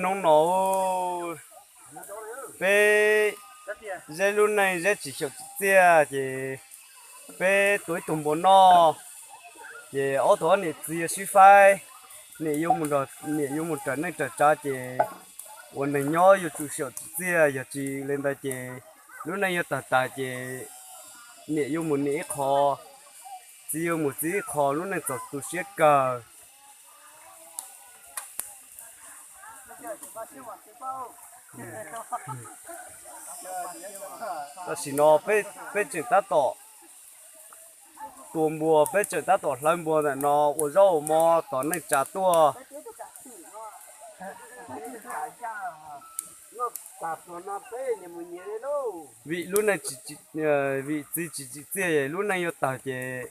Hnub no peb zeb lub neej zeb tsis xyaum tsim txiaj ces peb tua ib tug npua noj, ces ob tug ob niam txiv yuav sib faib, niam yuav mus nrog niam yuav mus raws neej raws tsav ces ua neeg nyob yuav tsum xyaum tsim txiaj, yog tsis li ntawd ces lub neej yuav tawg tas ces niam yuav mus niam ib qho, txiv yuav mus txiv ib qho, lub neej txaus tu siab kawg. Tam sim no peb tseem tab tom tua npua, peb tseem tab tom hlawv npua ntawm no ua zaub ua mov tos neej tsa tuaj. Vim lub neej, vim txiv tsis tsim txiaj lub neej yuav tawg ces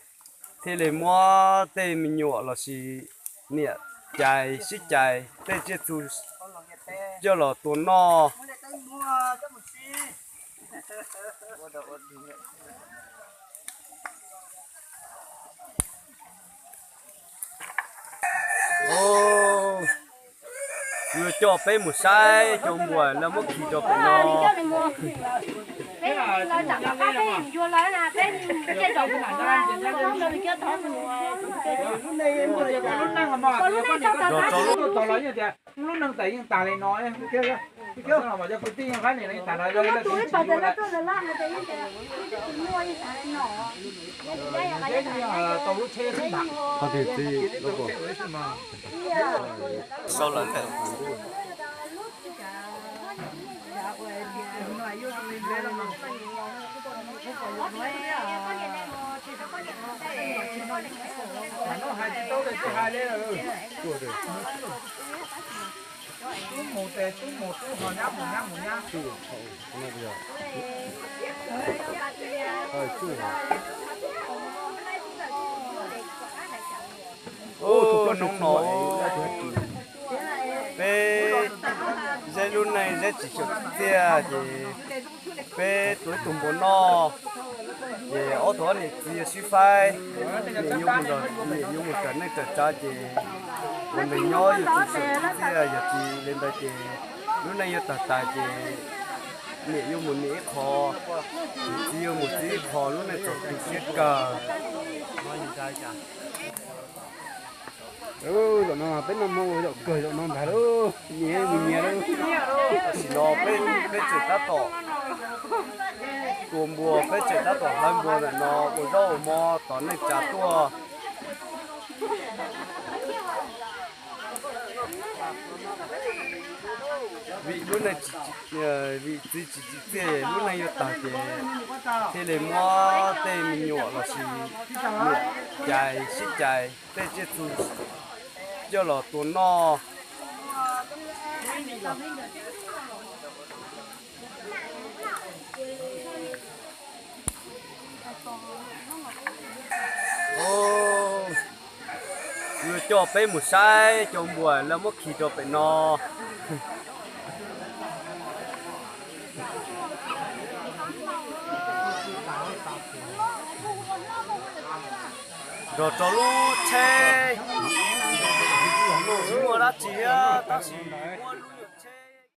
thiaj li muab tej me nyuam lossis niam cais sib cais tej tsiaj txhu coj los tua noj. Yuav coj peb mus saib cov npua lawv muab khi rau pem no. Lub neej tas yeej tas li no, cov kwv tij yeej qab nim no yeej tas no, tau lub tsheb xwb ntag. Tub mus tes tub mus, tub ho nyab mus nyab mus nyab. Hnub no peb zeb lub neej zeb tsis xyaum tsim txiaj ces peb tua ib tug npua noj, ces ob tug ob niam txiv yuav sib faib, niam yuav mus nrog niam yuav mus raws neej raws tsav ces ua neeg nyob yuav tsum xyaum tsim txiaj, yog tsis li ntawd ces lub neej yuav tawg tas ces niam yuav mus niam ib qho, txiv yuav mus txiv ib qho, lub neej txaus tu siab kawg. Zaum no peb noj mov ua zaum kawg zaum no ntag lauj, nyias mus nyias lauj. Tam sim no peb tseem tab tom tua npua, peb tseem tab tom hlawv npua ntawm no ua zaub ua mov tos neej tsa tuaj. Vim lub neej, vim txiv tsis tsim txiaj lub neej yuav tawg ces thiaj li muab tej me nyuam lossis niam cais sib cais tej tsiaj txhu coj los tua noj. Yuav coj peb mus saib cov npua lawv muab khi rau pem no. Nrog rau lub tsheb, tsis muaj dab tsi thiab tab sis muab lub nyuag tsheb